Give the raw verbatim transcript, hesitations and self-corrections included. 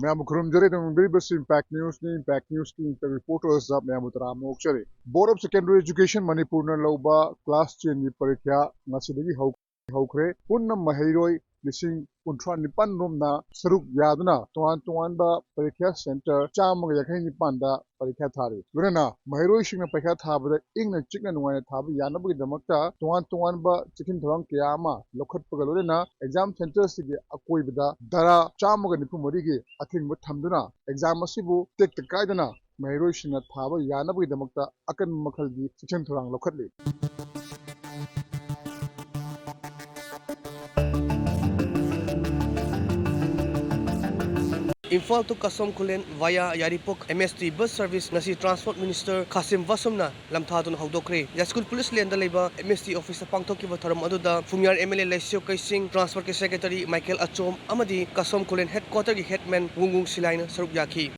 ꯃꯌꯥꯝꯕꯨ ꯈꯨꯔꯨꯝꯖꯔꯤ꯫ ꯅꯨꯡꯉꯥꯏꯕꯤꯔꯤꯕꯁꯤ Impact Newsꯅꯤ꯫ Impact Newsꯀꯤ interview reportersꯇ ꯃꯌꯥꯝꯕꯨ ꯇꯔꯥꯝꯅ ꯑꯣꯛꯆꯔꯤ꯫ Board of Secondary Education ꯃꯅꯤꯄꯨꯔꯅ ꯂꯧꯕ class tenꯒꯤ ꯄꯔꯤꯈ꯭ꯌꯥ ꯉꯁꯤꯗꯒꯤ ꯍꯧ-, ꯍꯧꯈ꯭ꯔꯦ꯫ ꯄꯨꯟꯅ ꯃꯍꯩꯔꯣꯏ ꯂꯤꯁꯤꯡ ꯀꯨꯟꯊ꯭ꯔꯥ ꯅꯤꯄꯥꯟ ꯔꯣꯝꯅ ꯁꯔꯨꯛ ꯌꯥꯗꯨꯅ ꯇꯣꯉꯥꯟ ꯇꯣꯉꯥꯟꯕ ꯄꯔꯤꯈ꯭ꯌꯥ center ꯆꯥꯝꯃꯒ ꯌꯥꯡꯈꯩ ꯅꯤꯄꯥꯟꯗ ꯄꯔꯤꯈ꯭ꯌꯥ ꯊꯥꯔꯤ꯫ ꯂꯣꯏꯅꯅ ꯃꯍꯩꯔꯣꯏꯁꯤꯡꯅ ꯄꯔꯤꯈ꯭ꯌꯥ ꯊꯥꯕꯗ ꯏꯪꯅ ꯆꯤꯛꯅ ꯅꯨꯡꯉꯥꯏꯅ ꯊꯥꯕ ꯌꯥꯅꯕꯒꯤꯗꯃꯛꯇ ꯇꯣꯉꯥꯟ ꯇꯣꯉꯥꯟꯕ ꯆꯦꯛꯁꯤꯟ ꯊꯧꯔꯥꯡ ꯀꯌꯥ ꯑꯃ ꯂꯧꯈꯠꯄꯒ ꯂꯣꯏꯅꯅ exam centreꯁꯤꯡꯒꯤ ꯑꯀꯣꯏꯕꯗ ꯙꯔꯥ ꯆꯥꯝꯃꯒ ꯅꯤꯐꯨ ꯃꯔꯤꯒꯤ ꯑꯊꯤꯡꯕ ꯊꯝꯗꯨꯅ exam ꯑꯁꯤꯕꯨ ꯇꯦꯛꯇ ꯀꯥꯏꯗꯅ ꯃꯍꯩꯔꯣꯏꯁꯤꯡꯅ ꯊꯥꯕ ꯌꯥꯅꯕꯒꯤꯗꯃꯛꯇ ꯑꯀꯟꯕ ꯃꯈꯜꯒꯤ ꯆꯦꯛꯁꯤꯟ ꯊꯧꯔꯥꯡ ꯂꯧꯈꯠꯂꯤ꯫ Imphal to Kasom Khullen via Yairipok M S T bus service ꯉꯁꯤ Transport Minister ꯈꯥꯁꯤꯝ ꯕꯥꯁꯨꯝꯅ ꯂꯝꯊꯥꯗꯨꯅ ꯍꯧꯗꯣꯛꯈ꯭ꯔꯦ꯫ ꯌꯥꯏꯁ꯭ꯀꯨꯜ ꯄꯨꯂꯤꯁ ꯂꯦꯟꯗ ꯂꯩꯕ M S T officeꯇ ꯄꯥꯡꯊꯣꯛꯈꯤꯕ ꯊꯧꯔꯝ ꯑꯗꯨꯗ ꯐꯨꯝꯌꯥꯔ M L A ꯂꯩꯁꯤꯌꯣ ꯀꯩꯁꯤꯡ, Transportꯀꯤ secretary Michael ꯑꯆꯣꯝ ꯑꯃꯗꯤ ꯀꯥꯁꯣꯝ ꯈꯨꯂꯦꯟ headquarterꯒꯤ headman ꯋꯨꯡꯋꯨꯡ ꯁꯤꯂꯥꯏꯅ ꯁꯔꯨꯛ ꯌꯥꯈꯤ꯫